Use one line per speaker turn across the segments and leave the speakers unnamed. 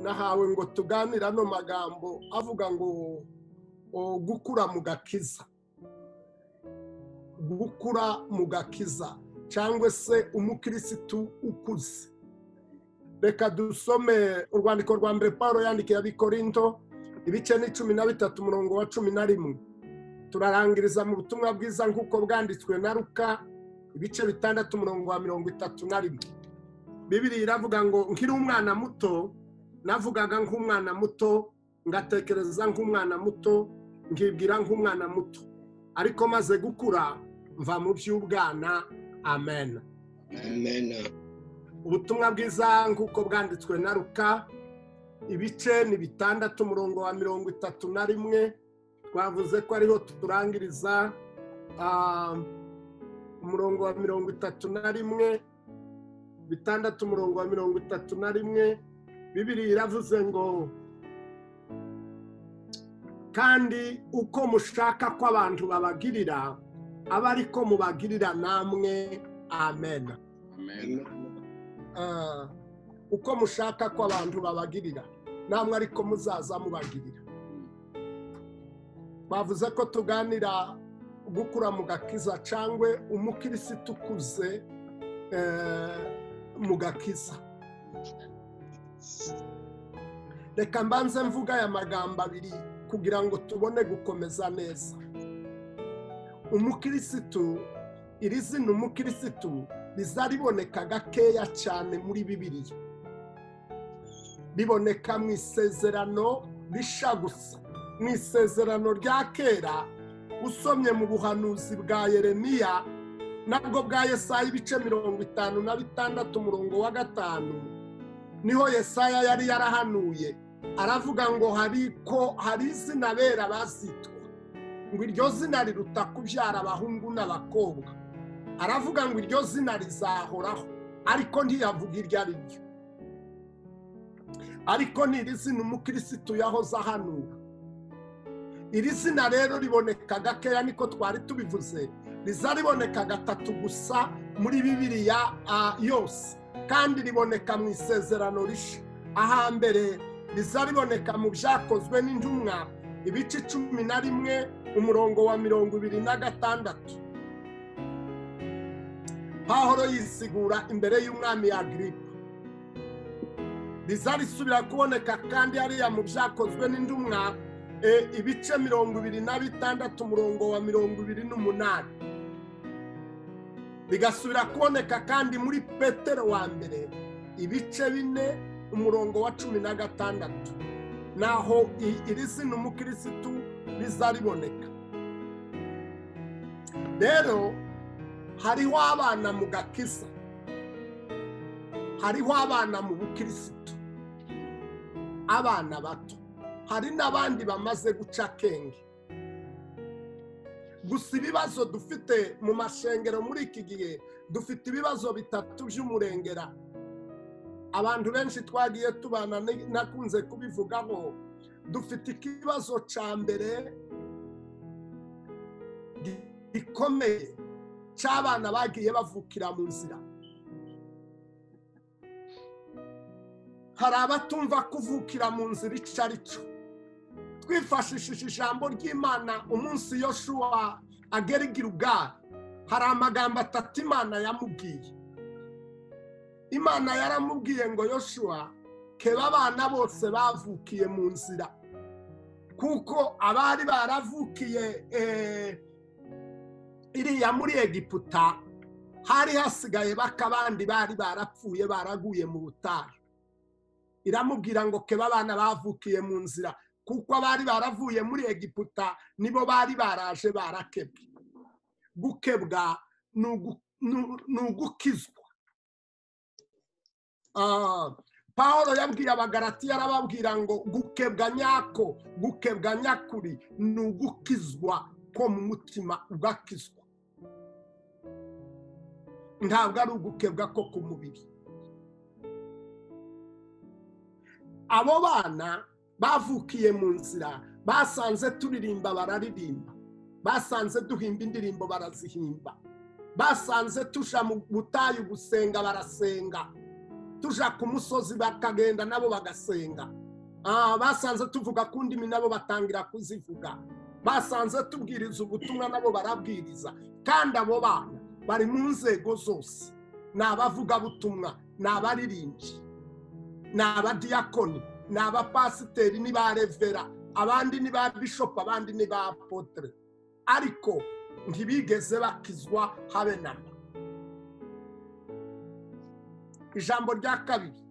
Nahawe ngo tuganire ano magambo avuga ngo gukura mu gakiza, gukura mu gakiza cyangwa se umukirisitu ukuze. Reka dusome urwandiko rwa mbere Paulo yandikiye ab'Ikorinto ibice 13 umurongo wa 11. Turarangiriza mu butumwa bwiza nk'uko bwanditswe na Luka ibice 6 umurongo wa 31. Bibiliya iravuga ngo nkiri umwana muto navugaga nk'umwana muto, ngatekereza nk'umwana muto, nkibwira nk'umwana muto, ariko maze gukura mva mu by'ubwana. Amen.
Amen.
Ubutumwa bwiza nk'uko bwanditswe na Luka ibice 6 umurongo wa 31. Twavuze ko ariho turangiriza umurongo wa 31, 6 umurongo wa 31. Bibiliya iravuze ngo kandi uko mushaka ko abantu babagirira aba ariko mubagirira namwe. Amen.
Amen.
Uko mushaka ko abantu babagirira namwe ariko muzaza mubagirira. Bavuze ko tuganira gukura mu gakiza cyangwa umukirisitu ukuze mu gakiza. Reka mbanze mvuga aya magambo abiri kugira ngo tubone gukomeza neza. Umukirisitu, iri zina umukirisitu rizariboneka gakeya cyane muri Bibiliya. Riboneka mu isezerano risha gusa. Mu isezerano rya kera usomye mu buhanuzi bwa Yeremiya nabwo bwa Yesaya ibice 56 umurongo wa 5, niho Yesaya yari yarahanuye aravuga ngo hari izina bera bazitwa, ngo iryo zina riruta kubyara abahungu n'abakobwa. Aravuga ngo iryo zina rizahoraho, ariko ntiyavuga iryo ari ryo. Ariko ni iri zina umukirisitu yahoze ahanura. Iri zina rero riboneka gakeya, niko twari tubivuze, riza riboneka gatatu gusa muri Bibiliya yose, kandi riboneka mu isezerano risha. Ahambere riza riboneka mu byakozwe n'intumwa ibice 11 umurongo wa 26. Pawulo yisigura imbere y'umwami Agripa. Riza risubira kuboneka kandi hariya mu byakozwe n'intumwa ibice 26 umurongo wa 28. Bigasubira kuboneka kandi muri Petero wa mbere ibice 4 umurongo wa 16. Naho iri zina umukirisitu rizariboneka. Rero hariho abana mu gakiza, hariho abana mu bukirisitu, abana bato, hari n'abandi bamaze guca akenge. Gusa ibibazo dufite mu mashengero muri iki gihe, dufite ibibazo bitatu by'umurengera. Abantu benshi twagiye tubana, nakunze kubivugaho, dufite ikibazo cya mbere gikomeye cy'abana bagiye bavukira mu nzira. Hari abatumva kuvukira mu nzira icyo ari cyo. Twifashishije ijambo ry'Imana umunsi Yoshua agera i Gilugari, hari amagambo atatu Imana yamubwiye. Imana yaramubwiye ngo Yoshua, keba abana bose bavukiye mu nzira, kuko abari baravukiye iriya muri Egiputa hari hasigaye bakabandi bari barapfuye baraguye mu butayu. Iramubwira ngo keba abana bavukiye mu nzira, kuko abari baravuye muri Egiputa nibo bari baraje barakebwe. Gukebwa ni ugukizwa. Paulo yabwiye Abagalatiya arababwira ngo gukebwa nyako, gukebwa nyakuri ni ugukizwa ko mu mutima ugakizwa, ntabwo ari ugukebwa ko ku mubiri. Abo bana bavukiye mu nzira basanze turirimba bararirimba, basanze duhimba indirimbo barazihimba, basanze tuja mu butayu gusenga barasenga. Tuja ku musozi bakagenda nabo bagasenga. Basanze tuvuga ku ndimi nabo batangira kuzivuga. Basanze tubwiriza ubutumwa nabo barabwiriza. Kandi abo bana bari mu nzego zose. Ni abavugabutumwa, ni abaririmbyi, ni abadiyakoni, ni abapasiteri, ni ba revera, abandi ni ba bishopu, abandi ni ba apotre. Ariko ntibigeze bakizwa habe namba. Ijambo rya kabiri,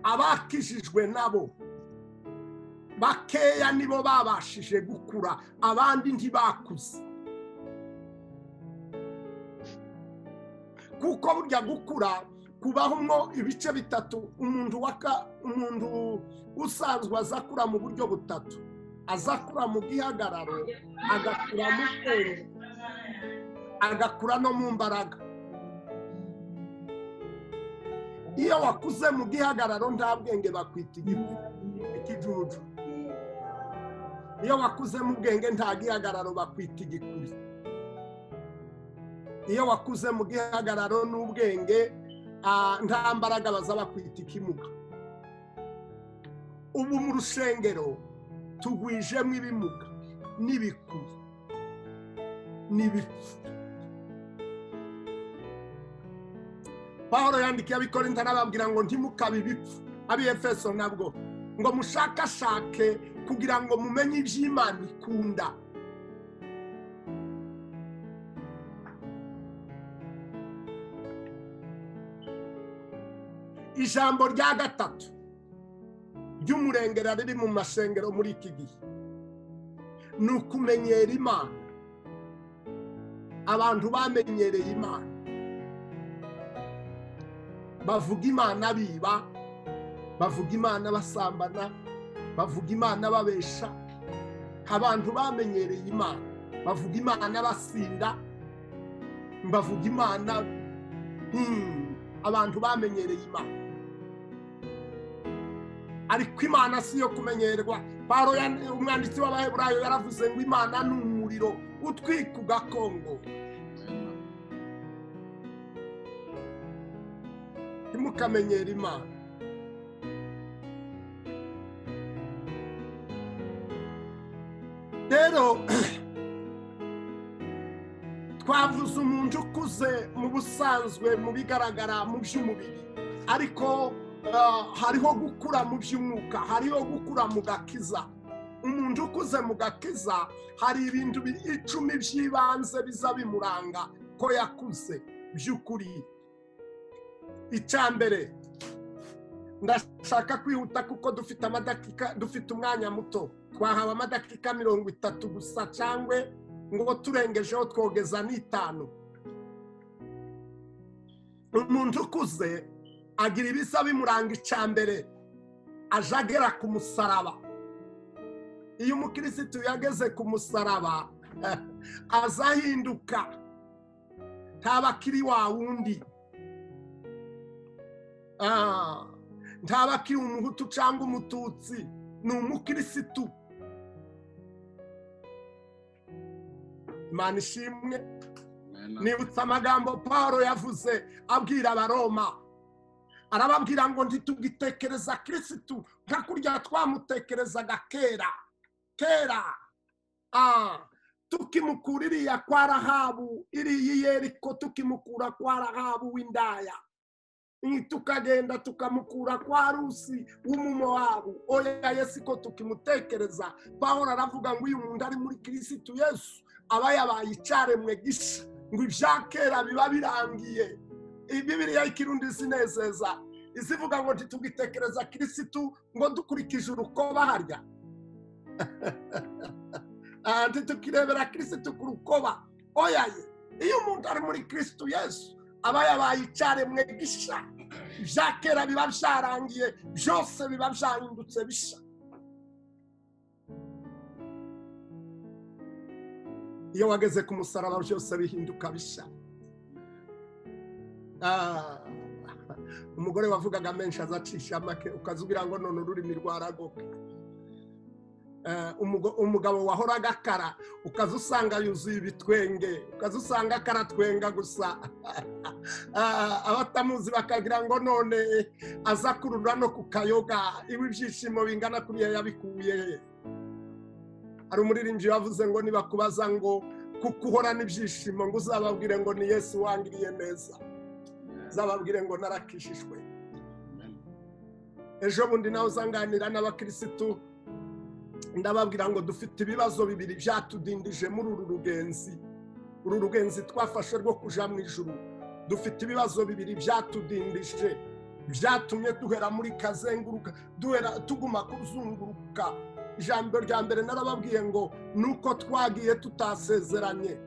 abakijijwe nabo bakeya nibo babashije gukura, abandi ntibakuze. Kuko burya gukura kubaho ibice bitatu. Umuntu usanzwe azakura mu buryo butatu. Azakura mu gihagararo, agakura mu bwenge, agakura no mu mbaraga. Iyo wakuze mu gihagararo nta bwenge bakwita ikijuju. Iyo wakuze mu bwenge nta gihagararo bakwita igikuri. Iyo wakuze mu gihagararo n'ubwenge nta mbaraga baza bakwita ikimuga. Ubu mu rusengero tugwijemo ibimuga n'ibikuri n'ibipfu. Paulo yandikiye Abikorinto arababwira ngo ntimukabe ibipfu, ab'i Efeso nabwo ngo mushakashake kugira ngo mumenye iby'Imana ikunda. Ijambo rya gatatu ry'umurengera riri mu masengero muri iki gihe ni ukumenyera Imana. Abantu bamenyereye Imana, bavuga Imana biba, bavuga Imana basambana, bavuga Imana babesha. Abantu bamenyereye Imana, bavuga Imana basinda, bavuga Imana. Abantu bamenyereye Imana. Ariko Imana si yo kumenyerwa. Paulo umwanditsi w'Abaheburayo yaravuze ngo Imana ni umuriro utwika ugakongo. Ntimukamenyere Imana. Rero twavuze umuntu ukuze mu busanzwe, mu bigaragara, mu by'umubiri, ariko hariho gukura mu by'umwuka, hariho gukura mu gakiza. Umuntu ukuze mu gakiza hari ibintu 10 by'ibanze biza bimuranga ko yakuze by'ukuri. Icya mbere, ndashaka kwihuta kuko dufite amadakika, dufite umwanya muto. Twahawe amadakika 30 gusa, cyangwa ngo turengejeho twogeza n'5. Umuntu ukuze agira ibisa bimuranga. Icya mbere, ajagera ku musaraba. Iyo umukirisitu yageze ku musaraba azahinduka, ntaba akiri wa wundi, ntaba akiri umuhutu cyangwa umututsi, ni umukirisitu. Imana ishimwe. Nibutse amagambo Paulo yavuze abwira Abaroma, arababwira ngo ntitugitekereza Kirisitu nka kurya twamutekerezaga kera kera. Tukimukura iriya kwa Rahabu, iriya Yeriko, tukimukura kwa Rahabu w'indaya, tukagenda tukamukura kwa Rusi w'Umumowabu. Oya, Yesu ko tukimutekereza. Paulo aravuga ngo uyu muntu ari muri Kirisitu Yesu aba yabaye icyaremwe gisha, ngo ibya kera biba birangiye. Bibiliya y'ikirundi zinezeza izivuga ngo ntitugitekereza Kirisitu ngo dukurikije urukoba harya. Ntitukirebera Kirisitu ku rukoba. Oya, iyo umuntu ari muri Kirisitu Yesu aba yabaye icyaremwe gisha, ibya kera biba byarangiye, byose biba byahindutse bisha. Iyo wageze ku musaraba byose bihinduka bisha. Umugore wavugaga menshi azacisha make, ukazugira ngo none ururimi rwaragoka. Umugabo wahoraga akara ukaza usanga yuzuye ibitwenge, ukaza usanga akaratwenga gusa. Abatamuzi bakagira ngo none aza kurura no kukayoga, ibi byishimo bingana kuriya yabikuye. Hari umuririmbyi wavuze ngo nibakubaza ngo kuko uhorana ibyishimo ngo uzababwire ngo ni Yesu wangiriye neza, uzababwire ngo narakishijwe. Ejo bundi nawe uzanganira n'abakirisitu ndababwira ngo dufite ibibazo bibiri byatudindije muri uru rugenzi, uru rugenzi twafashe rwo kuja mu ijuru. Dufite ibibazo bibiri byatudindije, byatumye duhera muri kazenguruka, duhera tuguma kuzunguruka. Ijambo rya mbere narababwiye ngo nuko twagiye tutasezeranye,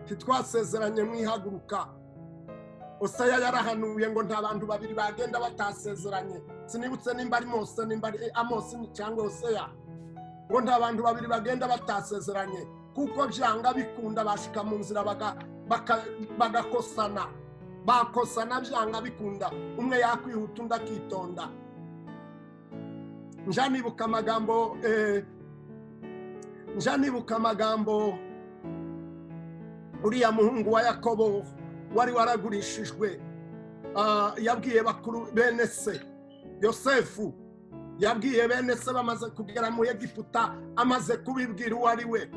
titwasezeranye mu ihaguruka. Hosea yarahanuye ngo nta bantu babiri bagenda batasezeranye. Sinibutse nimba ari Mose, nimba ari Amosi cyangwa Hosea, ngo nta bantu babiri bagenda batasezeranye, kuko byanga bikunda bashika mu nzira bagakosana, bakosana byanga bikunda, umwe yakwihuta undi akitonda. Nja nibuka amagambo uriya muhungu wa Yakobo wari waragurishijwe, yabwiye bakuru bene se Yosefu, yabwiye bene se bamaze kugera mu Egiputa, amaze kubibwira uwo ari we,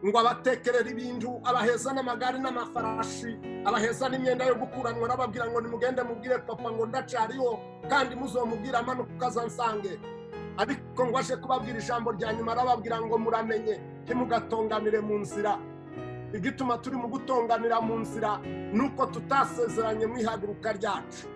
ngo abatekerera ibintu, abaheza n'amagare n'amafarashi, abaheza n'imyenda yo gukuranwa, arababwira ngo nimugende mubwire papa ngo ndacariho, kandi muzomubwira amanuka azansange. Ariko ngo aje kubabwira ijambo rya nyuma, arababwira ngo muramenye ntimugatonganire mu nzira. Igituma turi mu gutonganira mu nzira nuko tutasezeranye mu ihaguruka ryacu.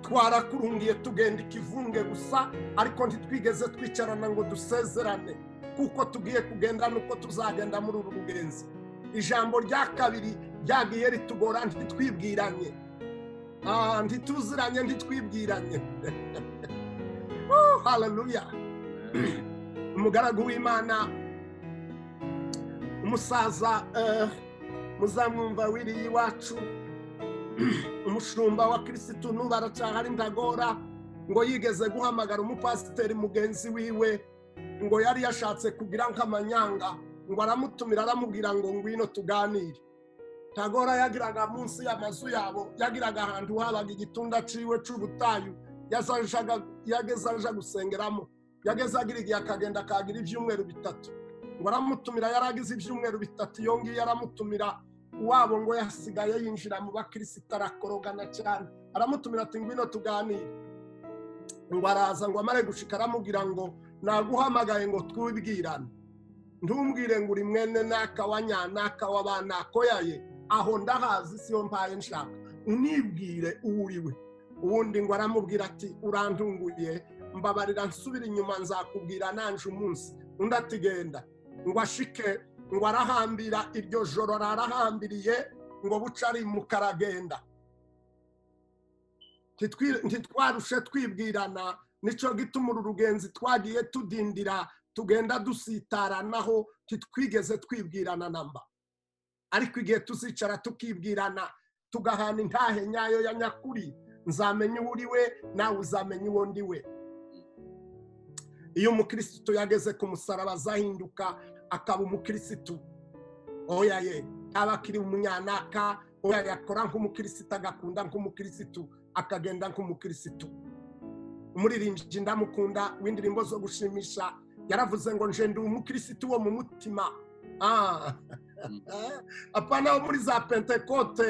Twarakurungiye tugenda ikivunge gusa, ariko ntitwigeze twicarana ngo dusezerane kuko tugiye kugenda nuko tuzagenda muri uru rugenzi. Ijambo rya kabiri ryagiye ritugora, ntitwibwiranye, ntituziranye, ntitwibwiranye. Haleluya. Umugaragu w'Imana umusaza muzamwumva wiriye iwacu, umushumba wa Kirisitu n'ubaracyahari ndagora, ngo yigeze guhamagara umupasiteri mugenzi wiwe, ngo yari yashatse kugira nk'amanyanga, ngo aramutumira aramubwira ngo ngwino tuganire. Tagora yagiraga munsi y'amazu yabo, yagiraga ahantu habaga igitunda ciwe c'ubutayu, yageza aja gusengeramo, yageza agira igihe akagenda akagira ibyumweru bitatu. Ngo aramutumira, yaragize ibyumweru bitatu, iyo ngiyo aramutumira wabo ngo yasigaye yinjira mu bakirisitu arakorogana cyane. Aramutumira ati ngwino tuganire. Ngo araza, ngo amare gushika aramubwira ngo naguhamagaye ngo twibwirane, ntumbwire ngo uri mwene naka wa nyanaka w'abanakoyaye, aho ndahazi siyo mpaye nshaka, unibwire uwo uri we. Uwundi ngo aramubwira ati urantunguye, mbabarira nsubira inyuma nzakubwira nanje umunsi. Undi ati genda. Ngo ashike, ngo arahambira iryo joro arahambiriye, ngo buca ari mu karagenda. Ntitwarushe twibwirana, nico gituma uru rugenzi twagiye tudindira, tugenda dusitaranaho, titwigeze twibwirana namba. Ariko igihe tuzicara tukibwirana, tugahana intahe nyayo ya nyakuri, nzamenya uwo uri we, nawe uzamenya uwo ndi we. Iyo umukirisitu yageze ku musaraba azahinduka akaba umukirisitu. Oya ye, aba akiri umunyanaka, oya yakora nk'umukirisitu, agakunda nk'umukirisitu, akagenda nk'umukirisitu. Umuririmbyi ndamukunda w'indirimbo zo gushimisha yaravuze ngo nje ndi umukirisitu wo mu mutima. Apana wo muri za Pentekote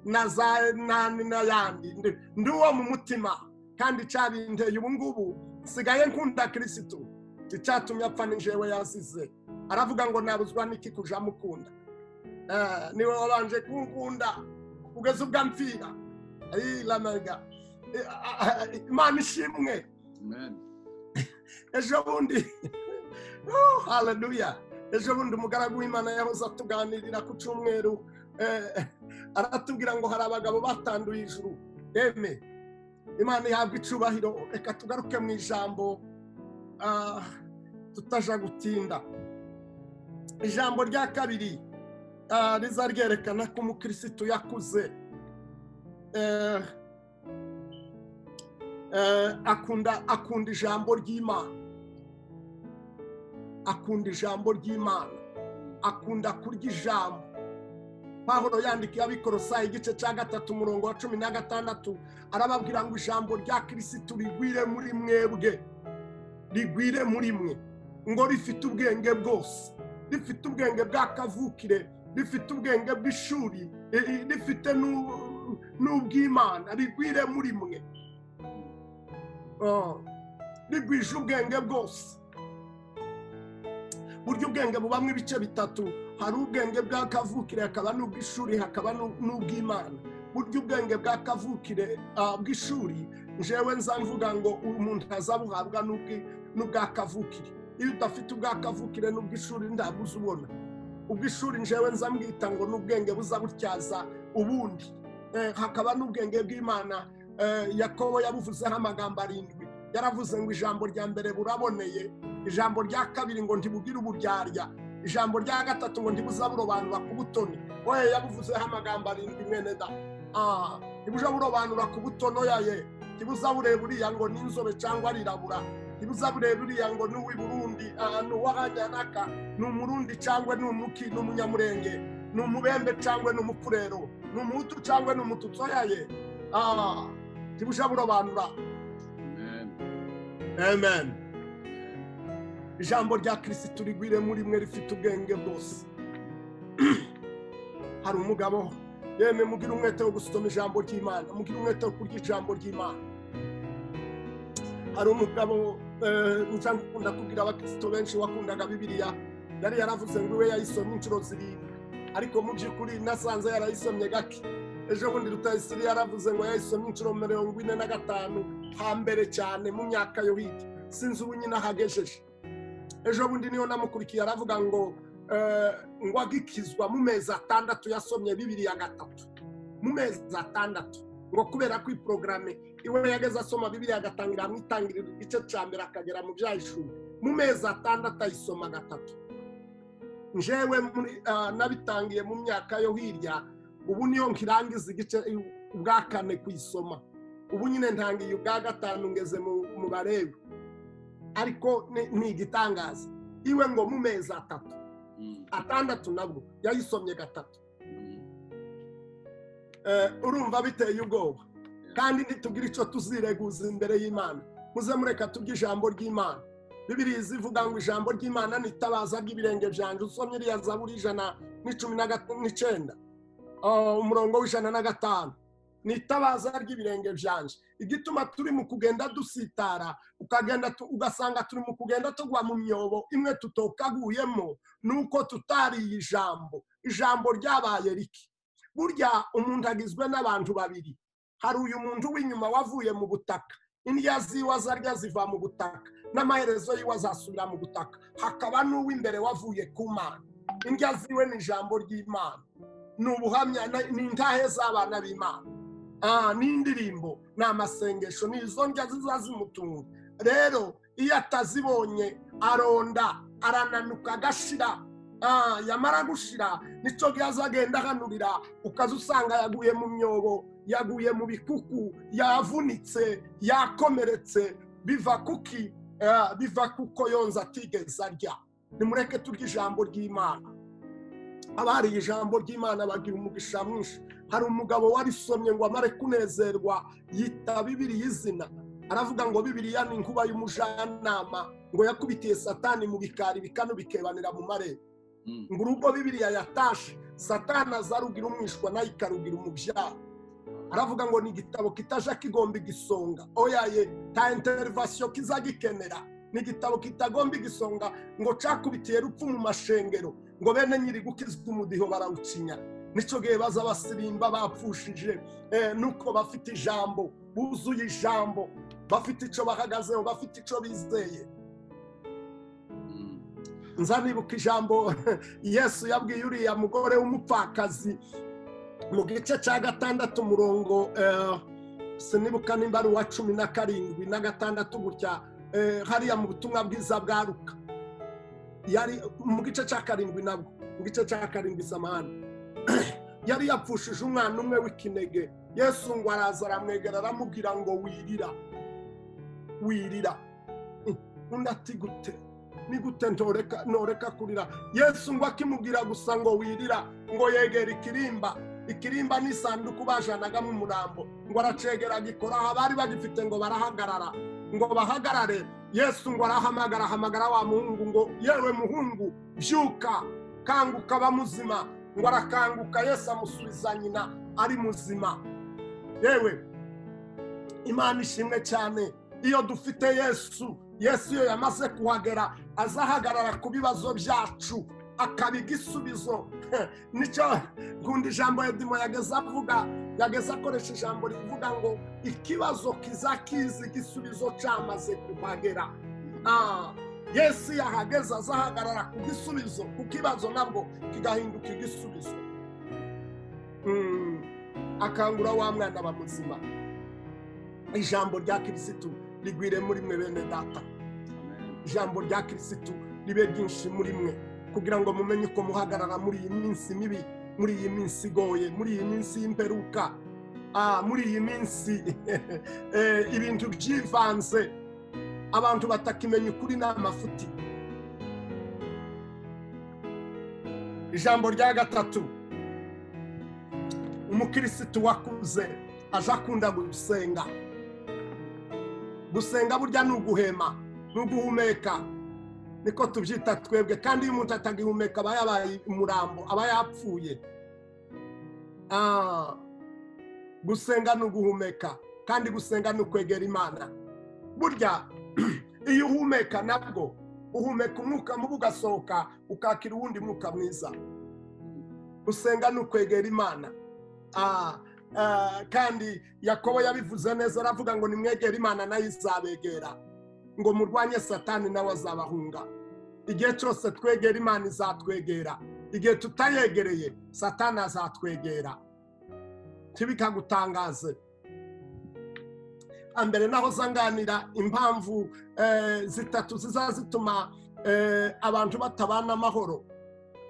na za nani n'ayandi, ndi uwo mu mutima. Kandi cyabinteye ubu ngubu sigaye nkunda Kirisitu, icyatumye apfa ni jewe yazize. Aravuga ngo nabuzwa n'iki kuja mukunda, niwe wabanje kunkunda kugeza ubwo mpfira. Imana ishimwe.
Amen.
Ejo bundi, haleluya, ejo bundi umugaragu w'Imana yahoze atuganirira ku cyumweru, aratubwira ngo hari abagabo batanduye ijuru. Eme Imana ihabwa icubahiro. Reka tugaruke mu ijambo, tutaja gutinda. Ijambo rya kabiri riza ryerekana ko umukirisitu yakuze. Akunda ijambo ry'Imana, akunda ijambo ry'Imana, akunda kurya ijambo. Pawulo yandikiye Abikorosayi igice cya 3 umurongo wa 16 arababwira ngo ijambo rya Kirisitu rigwire muri mwebwe, rigwire muri mwe, ngo rifite ubwenge bwose, rifite ubwenge bw'akavukire, rifite ubwenge bw'ishuri, rifite n'ubw'Imana, rigwire muri mwe, rigwije ubwenge bwose. Burya ubwenge bubamwe ibice bitatu: hari ubwenge bw'akavukire, hakaba n'ubw'ishuri, hakaba n'ubw'Imana. Burya ubwenge bw'akavukire bw'ishuri, njewe nza mvuga ngo umuntu azabuhabwa n'ubw'akavukire. Iyo udafite ubw'akavukire n'ubw'ishuri ntabwo uzubona. Ubw'ishuri njewe nza mbwita ngo n'ubwenge buza butyaza ubundi. Hakaba n'ubwenge bw'Imana. Yakobo yabuvuzeho amagambo 7. Yaravuze ngo ijambo rya mbere buraboneye, ijambo rya kabiri ngo ntibugire uburyarya, ijambo rya gatatu ngo ntibuzaburobanura ku butoni. Oya, yabuvuzeho amagambo 7 mwene da. Ntibuzaburobanura ku butoni, oya ye, ntibuzabureba uriya ngo ni inzobe cyangwa arirabura, ntibuzabureba uriya ngo ni uw'i Burundi, ni uw'Ahanyanaka, ni umurundi cyangwa ni umuki, ni umunyamurenge, ni umubembe cyangwa ni umupfurero, ni umuhutu cyangwa ni umututsi, oya ye. Ntibuzaburobanura. Amen. Ijambo rya Kirisitu rigwire muri mwe rifite ubwenge bwose. Hari umugabo yemwe, mugira umwete wo gusoma ijambo ry'Imana, mugira umwete wo kurya ijambo ry'Imana. Hari umugabo nza nkunda kubwira abakristo benshi wakundaga Bibiliya, yari yaravuze ngo iwe yayisomye inshuro 7, ariko mu by'ukuri nasanze yarayisomye gake. Ejo bundi Rutayisire yaravuze ngo yayisomye inshuro 45 hambere cyane mu myaka yo hirya, sinzi ubu nyine ahagejeje. Ejo bundi niyo namukurikiye aravuga ngo ngo agikizwa mu mezi 6 yasomye Bibiliya 3 mu mezi 6, ngo kubera ko iprograme iwe yageze asoma Bibiliya agatangira amwitangirira igice cya mbere akagera mu byayishuri, mu mezi 6 ayisoma 3. Njewe nabitangiye mu myaka yo hirya, ubu niyo nkirangiza igice ubwa 4 kuyisoma, ubu nyine ntangiye ubwa 5 ngeze mu Barewe. Ariko ni igitangaza iwe ngo mu mezi 3 6 nabwo yayisomye 3. Urumva biteye ubwoba. Kandi ntitugire icyo tuzireguza imbere y'Imana. Muze mureka tubye ijambo ry'Imana. Bibiliya ivuga ngo ijambo ry'Imana ni itabaza ry'ibirenge byanjye. Usomye iriya Zaburi 119 umurongo w'105, ni itabaza ry'ibirenge byanje. Igituma turi mu kugenda dusitara, ukagenda ugasanga turi mu kugenda tugwa mu myobo imwe tutokaguyemo, nuko tutariye ijambo. Ijambo ryabaye riki? Burya umuntu agizwe n'abantu babiri. Hari uyu muntu w'inyuma wavuye mu butaka, indya ziwe azarya ziva mu butaka, n'amaherezo yiwe azasubira mu butaka. Hakaba n'uw'imbere wavuye ku Mana, indya ziwe ni ijambo ry'Imana, ni ubuhamya, ni intahe z'abana b'Imana, ni indirimbo, ni amasengesho, ni izo ndya zizazimutunga. Rero iyo atazibonye aronda, arananuka agashira. Yamara gushira nicyo gihe azagenda ahanurira, ukaza usanga yaguye mu myobo, yaguye mu bikuku, yavunitse, yakomeretse. Biva kuki? Biva kuko yonza atigeze arya. Nimureke turye ijambo ry'Imana. Abariye ijambo ry'Imana bagira umugisha mwinshi. Hari umugabo warisomye ngo amare kunezerwa, yita Bibiliya izina, aravuga ngo Bibiliya ni inkuba y'umujanama, ngo yakubitiye Satani mu bikari bikano bikebanira mu marembo. Ngo urugo Bibiliya yatashe, Satani azarugira umwishwa nayo ikarugira umubyaro. Aravuga ngo ni igitabo kitaja kigomba igisonga, oya ye, ta intervention kizagikenera. Ni igitabo kitagomba igisonga, ngo cakubitiye rupfu mu mashengero, ngo bene nyiri gukizwa umudiho barawucinya. Nico gihe baza basirimba bapfushije, nuko bafite ijambo, buzuye ijambo, bafite ico bahagazeho, bafite ico bizeye. Nza nibuka ijambo Yesu yabwiye uriya mugore w'umupfakazi mu gice cya 6 umurongo, sinibuka nimba ari uwa 17 na 6 gutya, hariya mu butumwa bwiza bwa Luka, yari mu gice cya 7 nabwo, mu gice cya 7 samahani. Yari yapfushije umwana umwe w'ikinege. Yesu ngo araza aramwegera aramubwira ngo wirira. Wirira. Undi ati gute? Ni gute ntoreka kurira? Yesu ngo akimubwira gusa ngo wirira, ngo yegera ikirimba. Ikirimba ni isanduku bajanagamo umurambo, ngo aracegera agikora abari bagifite ngo barahagarara, ngo bahagarare. Yesu ngo arahamagara, ahamagara wa muhungu ngo yewe muhungu byuka, kanguka ba muzima. Ngo arakanguka, Yesu amusubiza nyina ari muzima. Yewe Imana ishimwe cyane. Iyo dufite Yesu, Yesu iyo yamaze kuhagera azahagarara ku bibazo byacu akaba igisubizo. Nicyo nkunda ijambo Edimo yageze avuga, yageze akoresha ijambo rivuga ngo ikibazo kizakiza igisubizo cyamaze kuhagera. Yesu yahageze azahagarara ku gisubizo, ku kibazo nabwo kigahinduka igisubizo. Akangura wa mwana ba muzima. Ijambo rya Kirisitu rigwire muri mwe bene data. Ijambo rya Kirisitu ribe ryinshi muri mwe, kugira ngo mumenye uko muhagarara muri iyi minsi mibi, muri iyi minsi igoye, muri iyi minsi y'imperuka, muri iyi minsi ibintu byivanze, abantu batakimenya ukuri n'amafuti. Ijambo rya gatatu, umukirisitu wakuze aje akunda gusenga. Gusenga burya ni uguhema, ni uguhumeka, niko tubyita twebwe. Kandi iyo umuntu atagihumeka aba yabaye umurambo, aba yapfuye. Gusenga ni uguhumeka, kandi gusenga ni ukwegera Imana. Burya iyo uhumeka nabwo uhumeka umwuka mubi ugasohoka, ukakira uwundi mwuka mwiza. Gusenga ni ukwegera Imana. Kandi Yakobo yabivuze neza, aravuga ngo nimwegere Imana nayo izabegera, ngo murwanye Satani nawe azabahunga. Igihe cyose twegera Imana izatwegera, igihe tutayegereye Satani azatwegera. Ntibikagutangaze. Ambere naho zanganira impamvu zitatu zizazituma abantu batabana amahoro.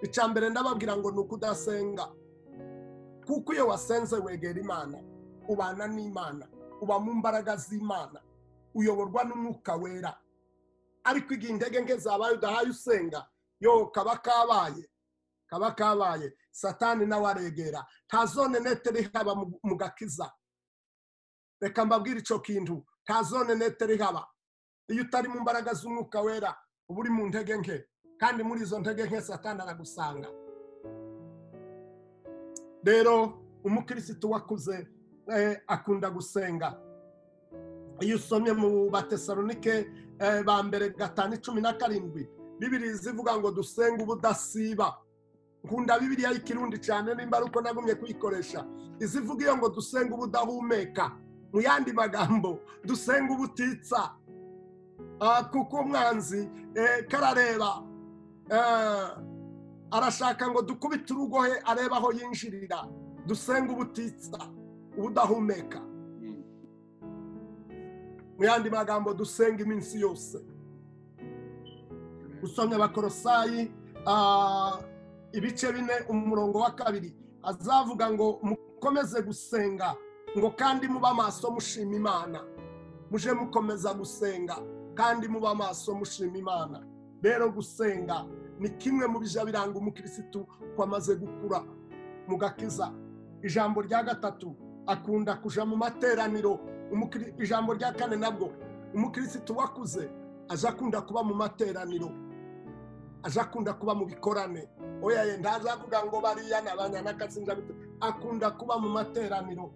Icya mbere ndababwira ngo ni ukudasenga. Kuko iyo wasenze wegera Imana, ubana n'Imana, uba mu mbaraga z'Imana, uyoborwa n'umwuka wera. Ariko igihe intege nke zabaye udahaye usenga, yo kaba kabaye, Satani nawe aregera. Nta zone nete rihaba mu gakiza. Reka mbabwire ico kintu, nta zone nete rihaba. Iyo utari mu mbaraga z'umwuka wera, uba uri mu ntege nke, kandi muri izo ntege nke Satani aragusanga. Rero umukirisitu wakuze akunda gusenga. Iyo usomye mu Batesalonike ba mbere 5:17, Bibiliya zivuga ngo dusenga ubudasiba. Nkunda Bibiliya y'ikirundi cyane, nimba ari uko nagumye kuyikoresha. Izivuga iyo ngo dusenga ubudahumeka, mu yandi magambo dusenga ubutitsa. Kuko umwanzi karareba, arashaka ngo dukubite urugohe areba aho yinjirira. Dusenga ubutitsa, ubudahumeka. Mu yandi magambo dusenga iminsi yose. Usomye Abakolosayi ibice 4 umurongo wa 2, azavuga ngo mukomeze gusenga, ngo kandi muba amaso mushima Imana. Muje mukomeza gusenga kandi muba amaso mushima Imana. Rero gusenga ni kimwe mu bija biranga umukirisitu kwamaze gukura mu gakiza. Ijambo rya gatatu, akunda kuja mu materaniro. Ijambo rya kane nabwo, umukirisitu wakuze aje akunda kuba mu materaniro, aje akunda kuba mu bikorane. Oya ye ndazavuga ngo bariya n'abanyanakatsinja, akunda kuba mu materaniro.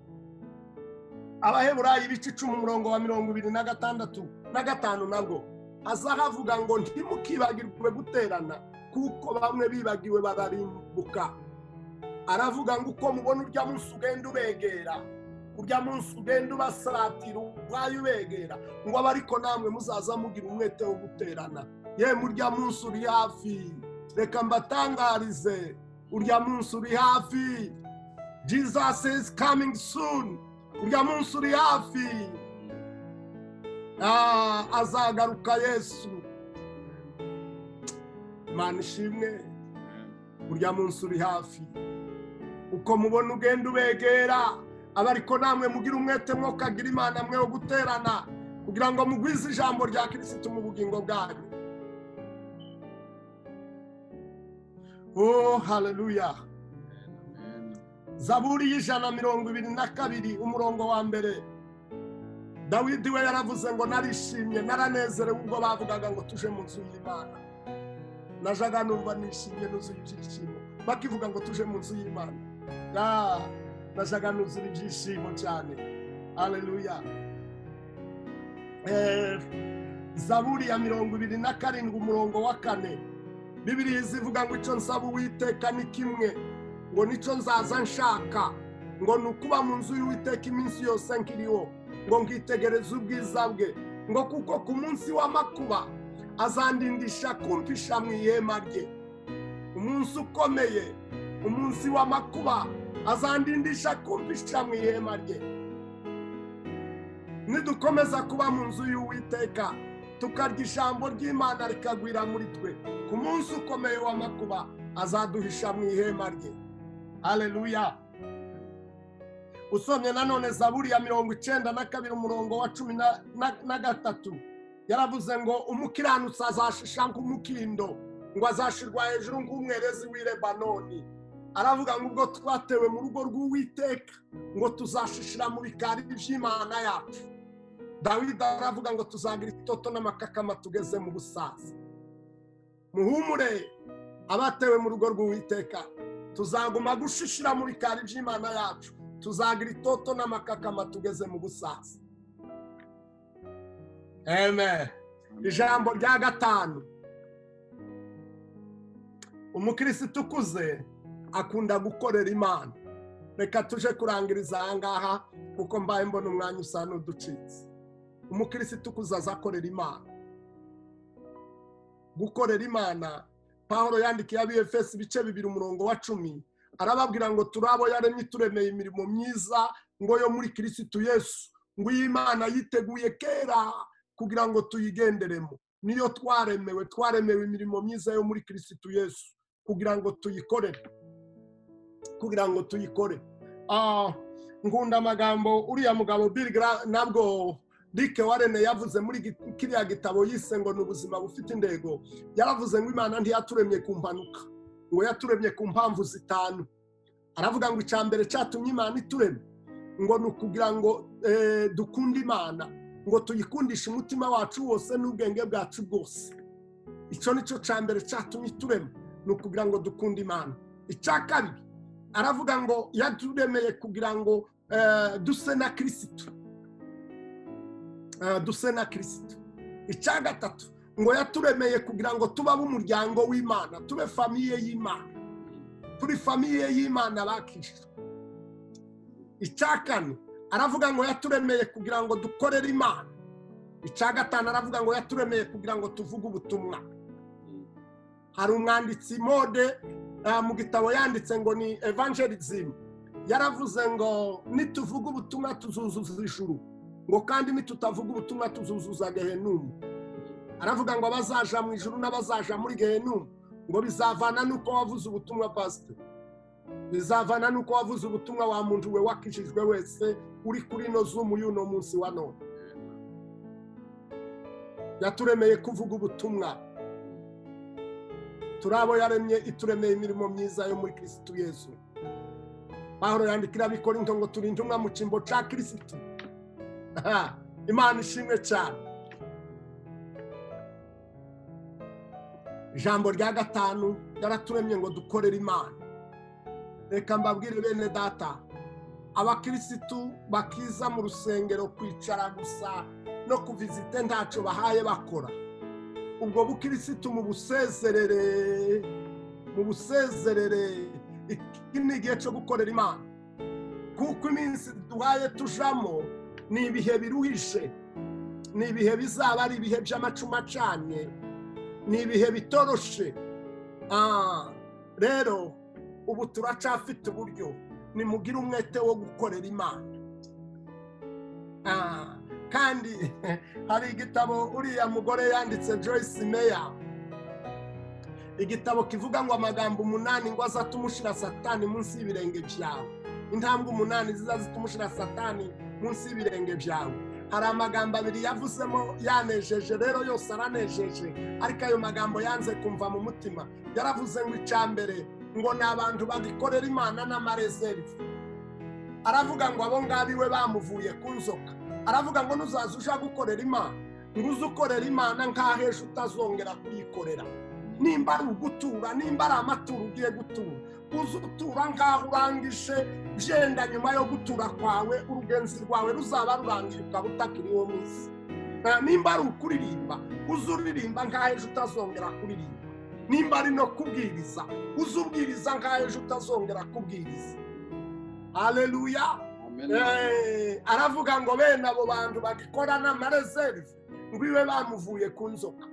Abaheburayi ibice 10 umurongo wa 26 na 5 nabwo azahavuga ngo ntimukibagirwe guterana, kuko bamwe bibagiwe bararimbuka. Aravuga ngo uko mubona urya munsi ugenda ubegera, urya munsi ugenda ubasatira, ubwayo ubegera, ngo abariko namwe muzaza mugira umwete wo guterana. Ye murya munsi uri hafi, reka mbatangarize, urya munsi uri hafi. Jesus is coming soon. Urya munsi uri hafi. Azagaruka Yesu. Imana ishimwe. Urya munsi uri hafi. Uko mubona ugenda ubegera, abariko namwe mugira umwete mwokagira Imana mwe wo guterana. kugira ngo mugwize ijambo rya Kirisitu mu bugingo bwanyu. Oh, haleluya. Zaburi y'122 umurongo wa mbere, Dawidi we yaravuze ngo narishimye naranezerewe ubwo bavugaga ngo tuje mu nzu y'Imana. Najaga numva nishimye nuzuye ibyishimo bakivuga ngo tuje mu nzu y'Imana. Najaga nuzuye ibyishimo cyane. Haleluya. Zaburi ya 27 umurongo wa 4, Bibiliya izivuga ngo icyo nsaba Uwiteka ni kimwe, ngo nicyo nzaza nshaka, ngo ni ukuba mu nzu y'Uwiteka iminsi yose nkiriho, ngo nkitegereze ubwiza bwe, ngo kuko ku munsi w'amakuba azandindisha kumpisha mu ihema rye. Umunsi ukomeye, umunsi w'amakuba, azandindisha kumpisha mu ihema rye. Nidukomeza kuba mu nzu y'Uwiteka tukarya ijambo ry'Imana rikagwira muri twe, ku munsi ukomeye w'amakuba azaduhisha mu ihema rye. Haleluya. Usomye nanone Zaburi ya 92 umurongo wa 13, yaravuze ngo umukiranutsi azashisha nk'umukindo, ngo azashirwa hejuru nk'umwerezi w'i Lebanoni. Aravuga ngo ubwo twatewe mu rugo rw'Uwiteka, ngo tuzashishira mu bikari by'Imana yacu. Dawidi aravuga ngo tuzagira itoto n'amakakama tugeze mu busaza. Muhumure abatewe mu rugo rw'Uwiteka, tuzaguma gushishira mu bikari by'Imana yacu, tuzagira itoto n'amakakama tugeze mu busaza. Amen. Ijambo rya 5, umukirisitu ukuze akunda gukorera Imana. Reka tuje kurangiriza aha ngaha kuko mbaye mbona umwanya usa n'uducitse. Umukirisitu ukuze azakorera Imana. Gukorera Imana, Pawulo yandikiye ab'Efeso ibice 2 umurongo wa 10, arababwira ngo turabo yaremye turemeye imirimo myiza ngo yo muri Kirisitu Yesu, ngo Imana yiteguye kera kugira ngo tuyigenderemo. Niyo twaremewe, twaremewe imirimo myiza yo muri Kirisitu Yesu kugira ngo tuyikorere, kugira ngo tuyikore. Ngunda amagambo uriya mugabo Bill Graham nabwo Rick Warren yavuze muri kiriya gitabo yise ngo ni ubuzima bufite intego. Yaravuze ngo Imana ntiyaturemye ku mpanuka, ngo yaturemye ku mpamvu 5. Aravuga ngo icya mbere cyatumye Imana ituremye ngo ni ukugira ngo dukunde Imana, ngo tuyikundishe umutima wacu wose n'ubwenge bwacu bwose. Icyo nicyo cya mbere cyatumye iturema, ni ukugira ngo dukunde Imana. Icya kabiri aravuga ngo yaturemeye kugira ngo duse na Kirisitu, duse na Kirisitu. Icya gatatu ngo yaturemeye kugira ngo tube ab'umuryango w'Imana, tube famiye y'Imana, turi famiye y'Imana bakijijwe. Icya kane aravuga ngo yaturemeye kugira ngo dukorere Imana. Icya gatanu aravuga ngo yaturemeye kugira ngo tuvuge ubutumwa. Hari umwanditsi Mode mu gitabo yanditse ngo ni Evangelism, yaravuze ngo nituvuga ubutumwa tuzuzuza ijuru, ngo kandi nitutavuga ubutumwa tuzuzuza Gehenumu. Aravuga ngo abazaja mu ijuru n'abazaja muri Gehenumu ngo bizavana nuko wavuze ubutumwa, pastor. Bizavana nuko wavuze ubutumwa wa muntu we wakijijwe wese uri kuri no Zoom y'uno munsi wa none. Yaturemeye kuvuga ubutumwa. Turabo yaremye ituremeye imirimo myiza yo muri Kristo Yesu. Pawulo yandikira ab'Ikorinto ngo turi intumwa mu cyimbo cya Kristo. Imana ishimwe cyane. Ijambo rya 5, yaraturemye ngo dukorere Imana. Reka mbabwire bene data, abakirisitu bakiza mu rusengero kwicara gusa no kuvizite ntacyo bahaye bakora, ubwo bukirisitu mu busezerere, mu busezerere. Iki ni igihe cyo gukorera Imana, kuko iminsi duhaye tujamo ni ibihe biruhishe, ni ibihe bizaba ari ibihe by'amacuma cyane, ni ibihe bitoroshe. Rero ubu turacafite uburyo, nimugire umwete wo gukorera Imana. Kandi hari igitabo uriya mugore yanditse Joyce Meyer, igitabo kivuga ngo amagambo 8 ngo azatumushira Satani munsi y'ibirenge byawe. Intambwe 8 zizatumushira Satani munsi y'ibirenge byawe. Hari amagambo abiri yavuzemo yanejeje, rero yose aranejeje, ariko ayo magambo yanze kumva mu mutima. Yaravuze ngo icambere ngo ni abantu bagikorera Imana n'amareserve. Aravuga ngo abo ngabiwe bamuvuye ku nzoka. Aravuga ngo nuzaza uja gukorera Imana, ngo uze ukorera Imana nkaho ejo utazongera kuyikorera. Nimba ari ugutura, nimba ari amaturo ugiye gutura, uze utura nkaho urangije, byenda nyuma yo gutura kwawe urugenzi rwawe ruzaba rurangiye ukaba utakiriho mu isi. Nimba ari ukuririmba, uze uririmba nkaho ejo utazongera kuririmba. Nimba ari no kubwiriza, uze ubwiriza nkaho ejo utazongera kubwiriza. Haleluya. Aravuga ngo bene abo bantu bagikora n'amareserve ngo iwe bamuvuye ku nzoka.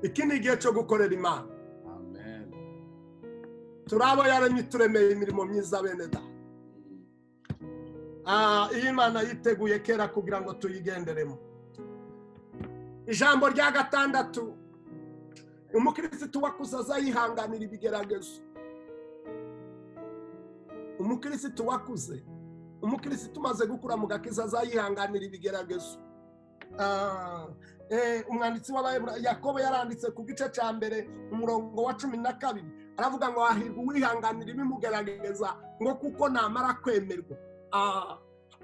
Iki ni igihe cyo gukorera Imana.
Amen.
Turabo yaremye turemeye imirimo myiza bene da. Iyi Imana yiteguye kera kugira ngo tuyigenderemo. Ijambo rya gatandatu, umukristo wakuze azayihanganira ibigeragezo. Umukristo wakuze, umukristo umaze gukura mu gakiza azayihanganira ibigeragezo. Umwanditsi w'Abaheburayo Yakobo yaranditse ku gice cya mbere umurongo wa 12, aravuga ngo hahirwa uwihanganira ibimugerageza, ngo kuko namara kwemerwa.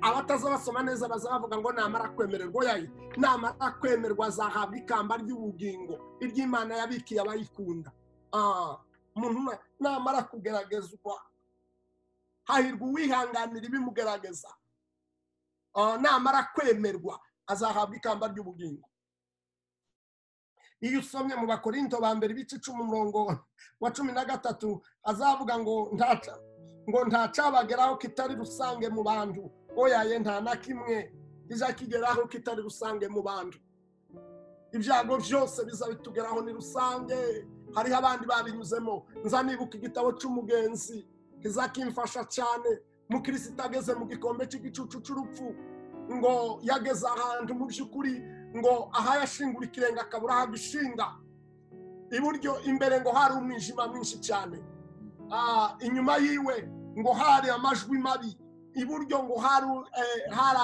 Abataza basoma neza bazavuga ngo namara kwemererwa, yayi namara kwemerwa azahabwa ikamba ry'ubugingo iry'Imana yabikiye abayikunda. Umuntu namara kugeragezwa, hahirwa uwihanganira ibimugerageza, namara kwemerwa azahabwa ikamba ry'ubugingo. Iyo usomye mu Bakorinto ba mbere ibice 10 umurongo wa 13, azavuga ngo ntacabageraho kitari rusange mu bantu. Oyaye, nta na kimwe kizakigeraho kitari rusange mu bantu. Ibyago byose bizabitugeraho ni rusange, hariho abandi babinyuzemo. Nza nibuka igitabo cy'umugenzi kizakimfasha cyane. Mukristo ageze mu gikombe cy'igicucu cy'urupfu, ngo yageze ahantu mu by'ukuri ngo aha yashingura ikirenga akabura ahagishinga. Iburyo imbere ngo hari umwijima mwinshi cyane, inyuma yiwe ngo hari amajwi mabi, iburyo ngo hari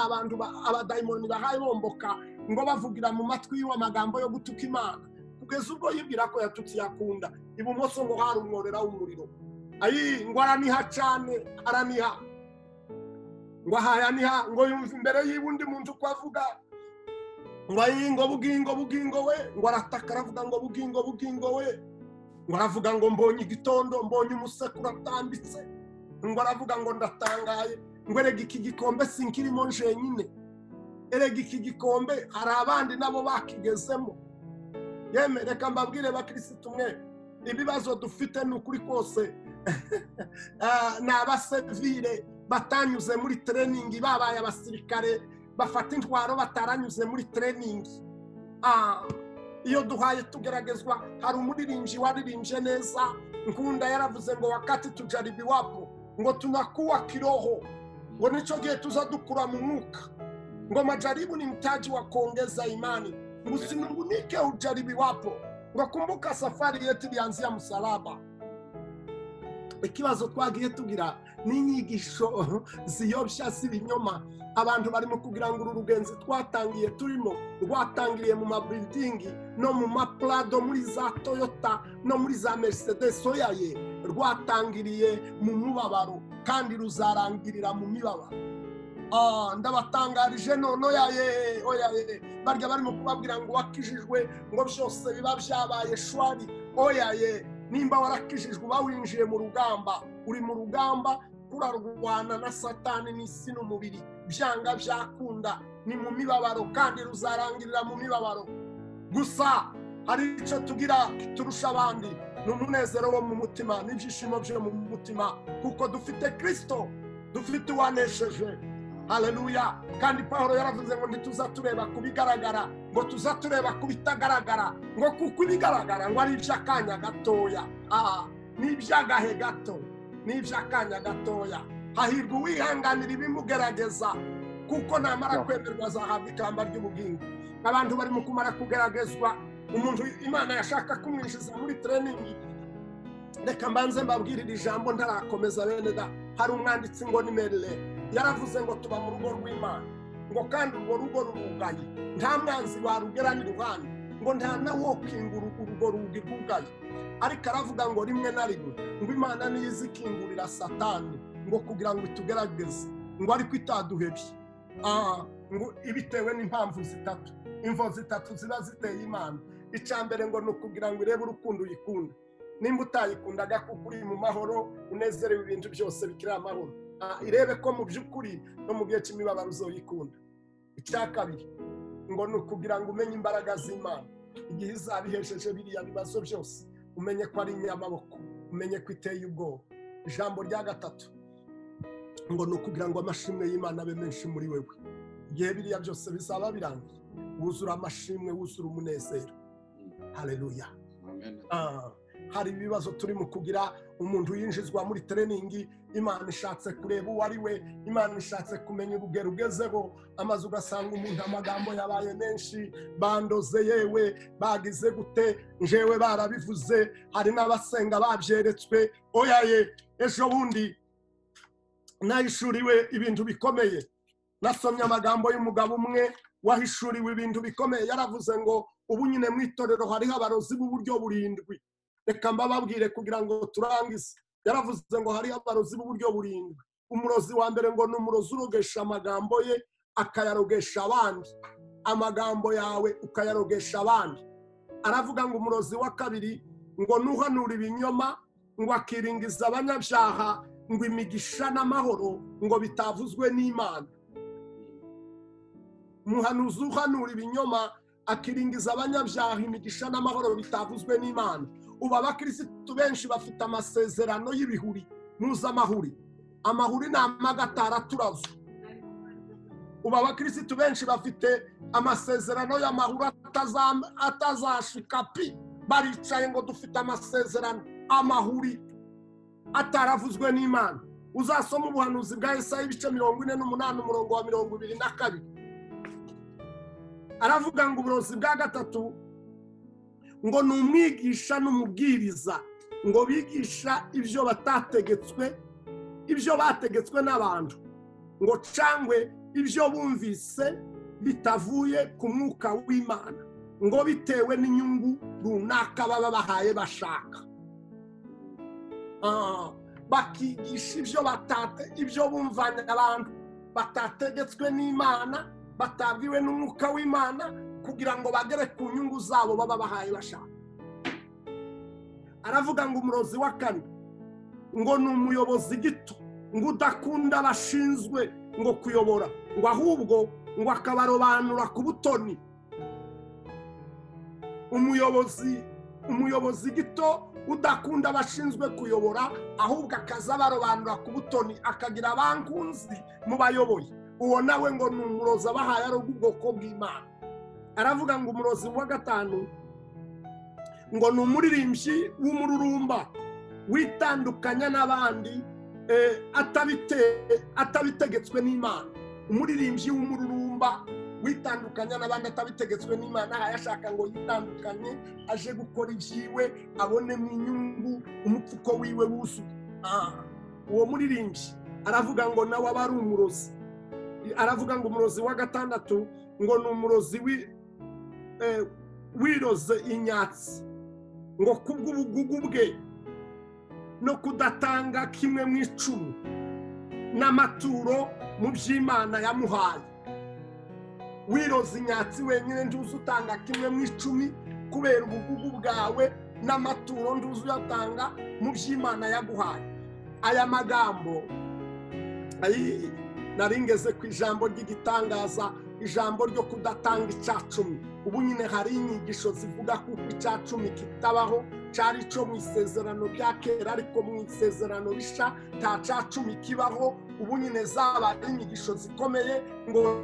abantu abadayimoni bahaye bomboka, ngo bavugira mu matwi yiwe amagambo yo gutuka Imana, kugeza ubwo yibwira ko yatutse yakunda. Ibumoso ngo hari umworera w'umuriro. Ayi, ngo araniha cyane, araniha, ngo ahayaniha, ngo yumva imbere yiwe undi muntu uko avuga ngo ayi, ngo bugingo bugingo we, ngo arataka aravuga ngo bugingo bugingo we, ngo aravuga ngo mbonye igitondo, mbonye umusekuru atambitse, ngo aravuga ngo ndatangaye, ngo erega iki gikombe sinkirimo njenyine, erega iki gikombe hari abandi nabo bakigezemo. Yeme, reka mbabwire bakirisitu mwe, ibibazo dufite ni ukuri kose ni abasivile batanyuze muri training, babaye abasirikare bafata intwaro bataranyuze muri training. Iyo duhaye tugeragezwa. Hari umuririmbyi waririmbye neza Nkunda, yaravuze ngo wakati tujaribiwapo ngo tunakuwa kiroho, ngo nico gihe tuza dukura mu mwuka, ngo majaribu ni mtaji wa kuongeza imani, usinungunike ujaribiwapo, ngo kumbuka safari yetu ilianzia msalaba. Ikibazo twagiye tugira ni inyigisho ziyobya z'ibinyoma. Abantu barimo kugira ngo uru rugenzi twatangiye turimo rwatangiriye mu mabuilding no mu maprado, muri za Toyota no muri za Mercedes, oyaye rwatangiriye mu mubabaro kandi ruzarangirira mu mibabaro. Ndabatangarije none, oyaye oyaye, barya barimo kubabwira ngo wakijijwe ngo byose biba byabaye shwari. Oyaye, nimba warakijijwe uba winjiye mu rugamba, uri mu rugamba kurarwana na Satani n'isi n'umubiri, byanga byakunda ni mu mibabaro kandi ruzarangirira mu mibabaro. Gusa hari icyo tugira turusha abandi, ni umunezero wo mu mutima n'ibyishimo byo mu mutima, kuko dufite Kristo, dufite uwanesheje. Haleluya. Kandi Pawulo yaravuze ngo ntituza tureba ku bigaragara, ngo tuza tureba ku bitagaragara, ngo kuko ibigaragara ngo ari iby'akanya gatoya. Ni iby'agahe gato, ni iby'akanya gatoya. Hahirwa uwihanganira ibimugerageza, kuko namara kwemerwa azahabwa ikamba ry'ubugingo. Abantu barimo kumara kugeragezwa, umuntu Imana yashaka kumwinjiza muri training. Reka mbanze mbabwirire ijambo ntarakomeza bene da. Hari umwanditsi ngo ni Merle, Yaravuze ngo tuba mu rugo rw'Imana, ngo kandi urwo rugo rurugaye, nta mwanzi warugera n'iruhande, ngo nta nawokingura urwo rugi rwugaye. Ariko aravuga ngo rimwe na rimwe ngo Imana niyo izikingurira Satani ngo kugira ngo itugerageze, ngo ariko itaduhebye. Ngo ibitewe n'impamvu zitatu, imvo zitatu ziba ziteye Imana. Icya mbere ngo ni ukugira ngo irebe urukundo uyikunda. Nimba utayikundaga kuko uri mu mahoro unezerewe ibintu byose bikiri amahoro, irebe ko mu by'ukuri no mu gihe cy'imibabaro uzoyikunda. Icya kabiri ngo ni ukugira ngo umenye imbaraga z'Imana. Igihe izabihesheje biriya bibazo byose, umenye ko ari inyamaboko, umenye ko iteye ubwoba. Ijambo rya gatatu ngo ni ukugira ngo amashimwe y'Imana abe menshi muri wewe. Igihe biriya byose bizaba birangiye, wuzura amashimwe, wuzura umunezero. Haleluya.
Amen.
Hari ibibazo turimo kugira, umuntu yinjizwa muri training, Imana ishatse kureba uwo ari we, Imana ishatse kumenya urugero ugezeho, amaze ugasanga umuntu amagambo yabaye menshi, bandoze yewe, bagize gute, njewe barabivuze, hari n'abasenga babyeretswe. Oya ye, ejo bundi nahishuriwe ibintu bikomeye. Nasomye amagambo y'umugabo umwe wahishuriwe ibintu bikomeye. Yaravuze ngo ubu nyine mu itorero hariho abarozi b'uburyo burindwi. Reka mbababwire kugira ngo turangize. Yaravuze ngo hariho abarozi b'uburyo burindwi. Umurozi wa mbere ngo ni umurozi urogesha amagambo ye akayarogesha abandi. Amagambo yawe ukayarogesha abandi. Aravuga ngo umurozi wa kabiri ngo nuhanura ibinyoma, ngo akiringiza abanyabyaha, ngo imigisha n'amahoro ngo bitavuzwe n'Imana. Umuhanuzi uhanura ibinyoma akiringiza abanyabyaha imigisha n'amahoro bitavuzwe n'Imana. Ubu abakirisitu benshi bafite amasezerano y'ibihuri, mpuzamahuri. Amahuri ni amagatara turazo. Ubu abakirisitu benshi bafite amasezerano y'amahuri atazashika pi. Baricaye ngo dufite amasezerano, amahuri ataravuzwe n'Imana. Uzasoma ubuhanuzi bwa Yesaya ibice 48 umurongo wa 22. Aravuga ngo uburozi bwa gatatu ngo ni umwigisha n'umubwiriza, ngo bigisha ibyo batategetswe, ibyo bategetswe n'abantu, ngo cangwe ibyo bumvise bitavuye ku mwuka w'Imana, ngo bitewe n'inyungu runaka baba bahaye bashaka. Bakigisha ibyo batate, ibyo bumvanye abantu batategetswe n'Imana, batabwiwe n'umwuka w'Imana, kugira ngo bagere ku nyungu zabo baba bahaye bashaka. Aravuga ngo umurozi wa kane ngo ni umuyobozi gito, ngo udakunda abashinzwe ngo kuyobora, ngo ahubwo ngo akabarobanura ku butoni. Umuyobozi gito udakunda abashinzwe kuyobora, ahubwo akazabarobanura ku butoni, akagira abankunzi mu bayoboye. Uwo nawe ngo ni umurozi abahaye ari ubwoko bw'Imana. Aravuga ngo umurozi wa gatanu ngo ni umuririmbyi w'umururumba witandukanya n'abandi atabitegetswe n'Imana. Umuririmbyi w'umururumba witandukanya n'abandi atabitegetswe n'Imana, ayashaka ngo yitandukanye aje gukora ibyiwe abonemo inyungu, umupfuko wiwe wuzuye. Uwo muririmbyi aravuga ngo nawe aba ari umurozi. Aravuga ngo umurozi wa gatandatu ngo ni umurozi wiroze inyatsi, ngo kubw'ubugugu bwe no kudatanga kimwe mu icumi n'amaturo mu by'Imana yamuhaye. Wiroze inyatsi wenyine ntuzi utanga kimwe mu icumi kubera ubugugu bwawe, n'amaturo ntuzi uyatanga mu by'Imana yaguhaye. Aya magambo naringeze ku ijambo ry'igitangaza, ijambo ryo kudatanga icacumi. Ubu nyine hari inyigisho zivuga kuko icacumi kitabaho, cari ico mu isezerano rya kera, ariko mu isezerano risha nta cacumi kibaho. Ubu nyine zabaye inyigisho zikomeye ngo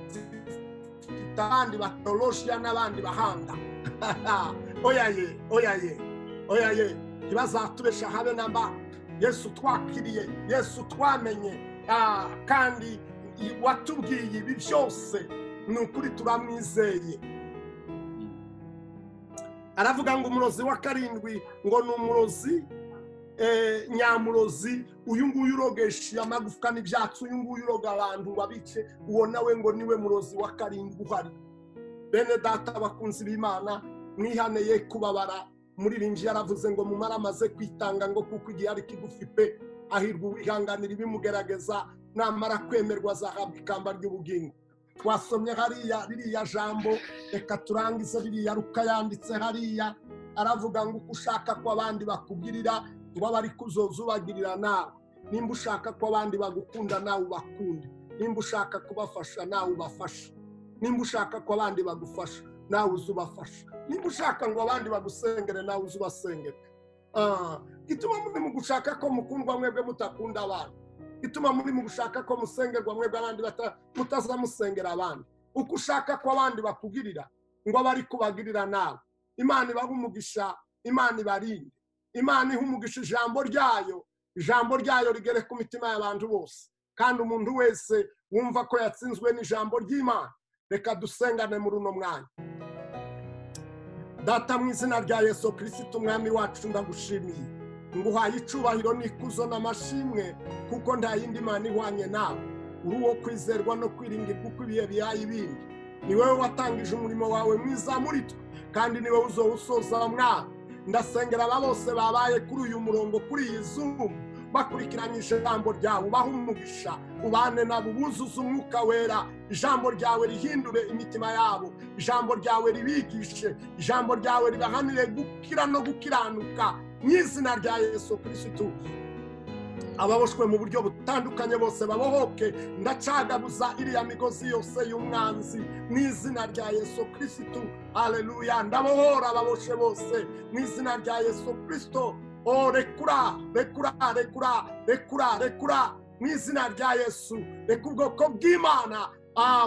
zifite abandi bateolojiya n'abandi bahanga. Oya ye, oya ye, oya ye, ntibazatubesha habe namba. Yesu twakiriye, Yesu twamenye, kandi watubwiye ibi byose, ni ukuri turamwizeye. Aravuga ngo umurozi wa karindwi ngo ni umurozi Nyamurozi, uyu nguyu urogesha amagufwa n'ibyatsi, uyu nguyu uroga abantu babice, uwo nawe ngo niwe murozi wa karindwi uhari. Bene data bakunzi b'Imana, mwihaneye kubabara. Muririmbyi yaravuze ngo mumara amaze kwitanga, ngo kuko igihe ari kigufi pe, ahirwa uwihanganira ibimugerageza, namara kwemerwa azahabwa ikamba ry'ubugingo. Twasomye hariya ririya jambo, reka turangize ririya Luka yanditse hariya, aravuga ngo uko ushaka ko abandi bakugirira ngo abe ariko uzoza ubagirira nawe. Nimba ushaka ko abandi bagukunda nawe ubakunde, nimba ushaka kubafasha nawe ubafashe, nimba ushaka ko abandi bagufasha nawe uzubafasha, nimba ushaka ngo abandi bagusengere nawe uzubasengere. Gituma muri mu gushaka ko mukundwa mwebwe mutakunda abandi, gituma muri mu gushaka ko musengerwa mwebwe abandi mutazamusengera abandi. Uko ushaka ko abandi bakugirira ngo abe ariko ubagirira nawe. Imana ibahe umugisha, Imana ibarinde, Imana ihe umugisha ijambo ryayo, ijambo ryayo rigere ku mitima y'abantu bose. Kandi umuntu wese wumva ko yatsinzwe n'ijambo ry'Imana, reka dusengane muri uno mwanya. Data, mu izina rya Yesu Kristo umwami wacu, ndagushimiye, nguhaye icubahiro n'ikuzo n'amashimwe, kuko nta yindi Mana ihwanye nawe. Uri uwo kwizerwa no kwiringirwa uko ibihe bihaye ibindi. Ni wowe watangije umurimo wawe mwiza muri twe, kandi ni wowe uzowusoza mwaka. Ndasengera aba bose babaye kuri uyu murongo, kuri iyi Zoom, bakurikiranye ijambo ryawe, ubahe umugisha, ubane nabo, ubuzuze umwuka wera. Ijambo ryawe rihindure imitima yabo, ijambo ryawe ribigishe, ijambo ryawe ribahanire gukira no gukiranuka mu izina rya Yesu Kristo. Ababoshwe mu buryo butandukanye bose babohoke. Ndacagaguza iriya migozi yose y'umwanzi mu izina rya Yesu Kristo. Haleluya! Ndabohora ababoshe bose mu izina rya Yesu Kristo. Oh, rekura, rekura, rekura, rekura, rekura mu izina rya Yesu. Reka ubwoko bw'Imana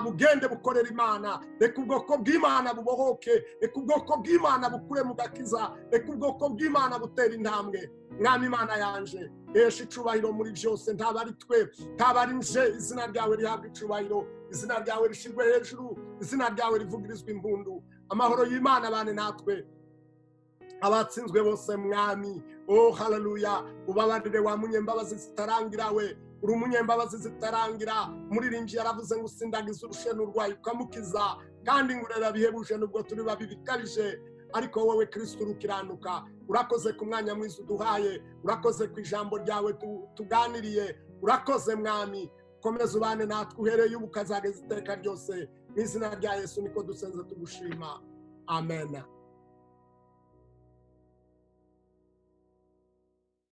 bugende bukorera Imana, reka ubwoko bw'Imana bubohoke, reka ubwoko bw'Imana bukure mu gakiza, reka ubwoko bw'Imana butera intambwe. Mwami Imana yanje, hesha icubahiro muri byose, ntaba ari twe, ntaba ari nje, izina ryawe rihabwa icubahiro, izina ryawe rishirwe hejuru, izina ryawe rivugirizwe impundu. Amahoro y'Imana abane natwe, abatsinzwe bose mwami. Oh, haleluya! Ubabarire wa munyembabazi zitarangira we, uri umunyembabazi zitarangira. Muririmbyi yaravuze ngo usindagize urushe n'urwayi ukamukiza, kandi ngurera bihebuje nubwo turi babi bikabije, ariko wowe Kristo urukiranuka. Urakoze ku mwanya mwiza uduhaye, urakoze ku ijambo ryawe tuganiriye, urakoze mwami. Komeza ubane natwe uhereye ubu ukazageza iteka ryose. Mu izina rya Yesu niko dusenze tugushima, amen.